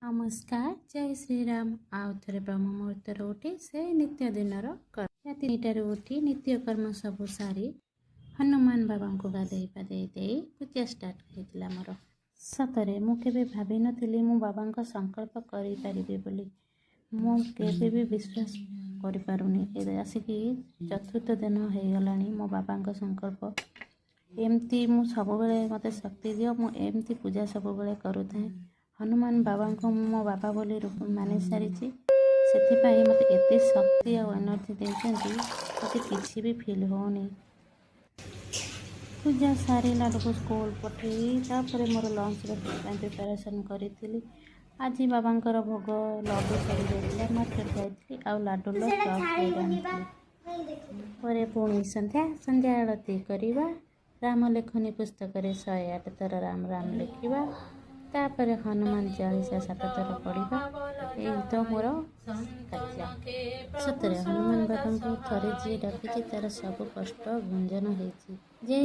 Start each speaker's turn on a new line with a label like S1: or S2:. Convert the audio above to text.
S1: ନମସ୍କାର, ଜୟ ଶ୍ରୀରାମ। ଆଉ ଥରେ ବ୍ରହ୍ମ ମୁହୂର୍ତ୍ତରୁ ଉଠି ସେଇ ନିତ୍ୟ ଦିନର ରାତି 3ଟାରୁ ଉଠି ନିତ୍ୟକର୍ମ ସବୁ ସାରି ହନୁମାନ ବାବାଙ୍କୁ ଗାଧେଇ ପାଧେଇ ଦେଇ ପୂଜା ଷ୍ଟାର୍ଟ ହେଇଥିଲା ମୋର। ସତରେ ମୁଁ କେବେ ଭାବିନଥିଲି ମୁଁ ବାବାଙ୍କ ସଂକଳ୍ପ କରିପାରିବି ବୋଲି। ମୁଁ କେବେ ବି ବିଶ୍ୱାସ କରିପାରୁନି। ଏ ଆସିକି ଚତୁର୍ଥ ଦିନ ହେଇଗଲାଣି ମୋ ବାବାଙ୍କ ସଂକଳ୍ପ। ଏମିତି ମୁଁ ସବୁବେଳେ, ମୋତେ ଶକ୍ତି ଦିଅ, ମୁଁ ଏମିତି ପୂଜା ସବୁବେଳେ କରୁଥାଏ। ହନୁମାନ ବାବାଙ୍କୁ ମୁଁ ମୋ ବାବା ବୋଲି ରୂପ ମାନି ସାରିଛି। ସେଥିପାଇଁ ମୋତେ ଏତେ ଶକ୍ତି ଆଉ ଏନର୍ଜି ଦେଇଛନ୍ତି, ମୋତେ କିଛି ବି ଫିଲ୍ ହେଉନି। ପୂଜା ସାରି ଲାଡ଼ୁକୁ ସ୍କୁଲ ପଠେଇ ତାପରେ ମୋର ଲଞ୍ଚ ପାଇଁ ପ୍ରିପାରେସନ୍ କରିଥିଲି। ଆଜି ବାବାଙ୍କର ଭୋଗ ଲଡ଼ୁ ସରିଯାଇଥିଲା। ମାର୍କେଟ ଯାଇଥିଲି ଆଉ ଲାଡ଼ୁର
S2: ସେଟା
S1: ଚପ୍
S2: ଛାଡ଼ିବୁନି ବା।
S1: ଆଣିଥିଲି।
S2: ଦେଖିଲି।
S1: ପରେ ପୁଣି ସନ୍ଧ୍ୟା ସନ୍ଧ୍ୟା ଆଳତି କରିବା, ରାମଲେଖନୀ ପୁସ୍ତକରେ 108 ଥର ରାମ ରାମ ଲେଖିବା, ତାପରେ ହନୁମାନ ଚାଳିଶା ସାତ ଥର ପଢ଼ିବା। ଏଇ ତ ମୋର କାର୍ଯ୍ୟ। ସତରେ ହନୁମାନ ବାବାଙ୍କୁ ଥରେ ଯିଏ ଡାକିଛି, ତାର ସବୁ କଷ୍ଟ ଭଞ୍ଜନ ହେଇଛି ଯେ।